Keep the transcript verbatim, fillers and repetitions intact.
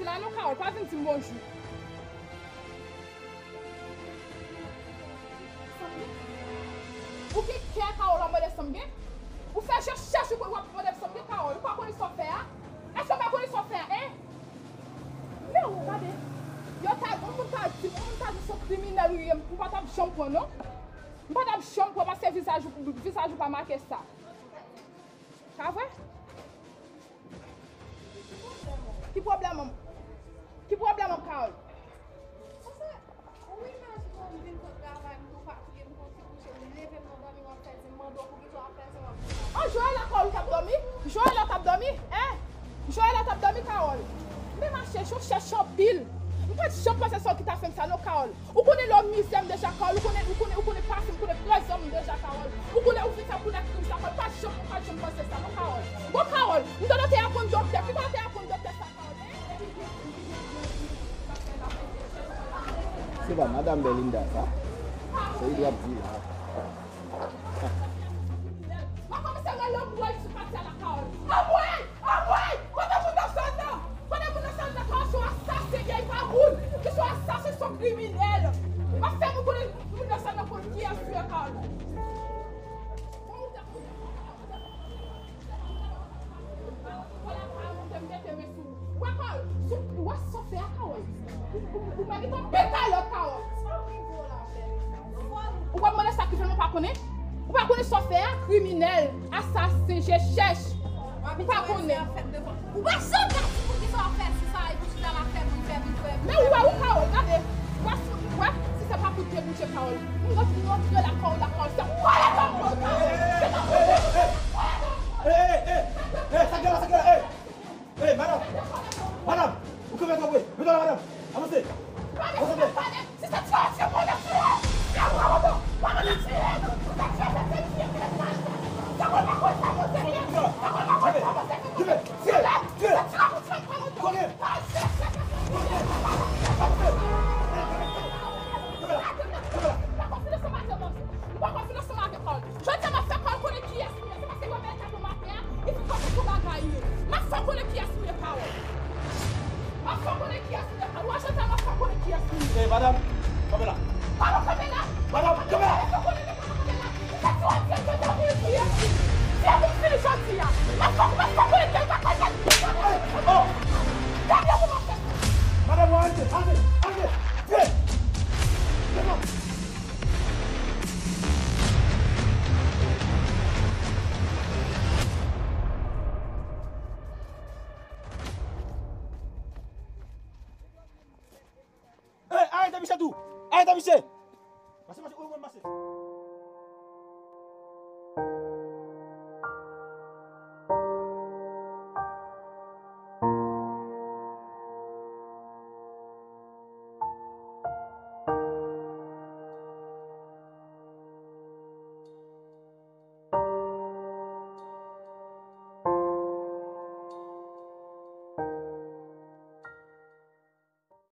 A non, Carole, pa vin di m bonjou. Ou gen kè, Carole, w ap mande san m gen? Ou fè je chèch ou pou w ap mande m san m gen, Carole. Ou pa konnen sa w fè a? Èske w pa konnen sa w fè a, en? Men ou gade. Yo ta, yon moun ta di, yon moun ta di se yon kriminèl ou ye, ou pa t ap janm pran, non. M pa t ap janm pran paske vizaj ou, vizaj ou pa make sa. Pa vre? Ki pwoblèm an? Ki pwoblèm an, Carole? Paske ou imajine w vin sot travay, m tou pa touye m, konn ti kouche, m leve m nan dòmi, w ap fè di m mande w poukisa w ap fè sa, w ap fè sa. An, Joëla, Carole, ou t ap dòmi? Joëla t ap dòmi? Hein? Joëla t ap dòmi, Carole? Men mache, ou chèch anpil. M pa t janm panse se ou ki ta fè m sa, non, Carole. Ou konnen lè w mizè m deja, Carole. Ou konnen, ou konnen, ou konnen pase m, ou konnen prezan m deja, Carole. Ou konnen ou vin fè kounè krim sa, Carole. Pa janm, pa janm panse sa, non, Carole. Bon, Carole, m tande w te aprann doktè. Ki kote w te aprann doktè sa, Carole? Se pa madanm Belinda sa? Se li w ap di la. M ap kòmanse rele anmwey sou pati a la, Carole. Anmwey! Anmwey! Kote moun nan zòn nan? Kote moun nan zòn nan? Carole se yon asasen, vye pa moun. Li se yon asasen, se yon kriminèl. Li pa fè moun konnen moun nan zòn nan konn kiyès li ye, Carole. Wè, Carole, sou, wè sa w fè a, Carole. Ou, ou, ou mèt gen yon pil kalòt, Carole. Ou pa mande sa ki fè m pa konnen? Ou pa konnen sa w fè a, kriminèl, asasen, je chèch. Ou pa konnen. Ou pa janm ka di poukisa w ap fè si sa, epi chita la fè moun fè moun fè moun. Men ou wè, ou Carole, gade. Wè, si, wè, si se pa pou debouje, Carole. M rantre, m rantre la, Carole, la, Carole. Se ou wè la, Carole, Carole. Se ou wè la, Carole. Hey, hey, hey, hey, hey, sa k gen la, sa k gen la, hey! Hey, madanm! Madanm! Ou kenbe twò pre! Mete la, madanm! Avanse! Avanse! Jodi a, m ap fè Carole konnen kiyès m ye. Se paske yo mete tèt yo atè a, epi fòk ou konnen kiyès m ye, Carole. M ap fè w konnen kiyès m ye, Carole. Ou wè jodi a, m ap fè w konnen kiyès m ye. Eh, madanm, kanpe la. Madanm, kanpe la. Madanm, kanpe la. M ap fè w konnen, kanpe la. Ou fè ti wè, ti wè, ti wè, ti wè, ti wè. Si ou fini jodi a, m ap fè w, m ap fè w konnen kiyès m ye, Carole. Oh! Gade kòman m ap fè sa. Madanm, ou arete, arete, arete. Vye! Devan! Hey, arete misye tou! Arete misye! Pase, pase, ou mwen pase.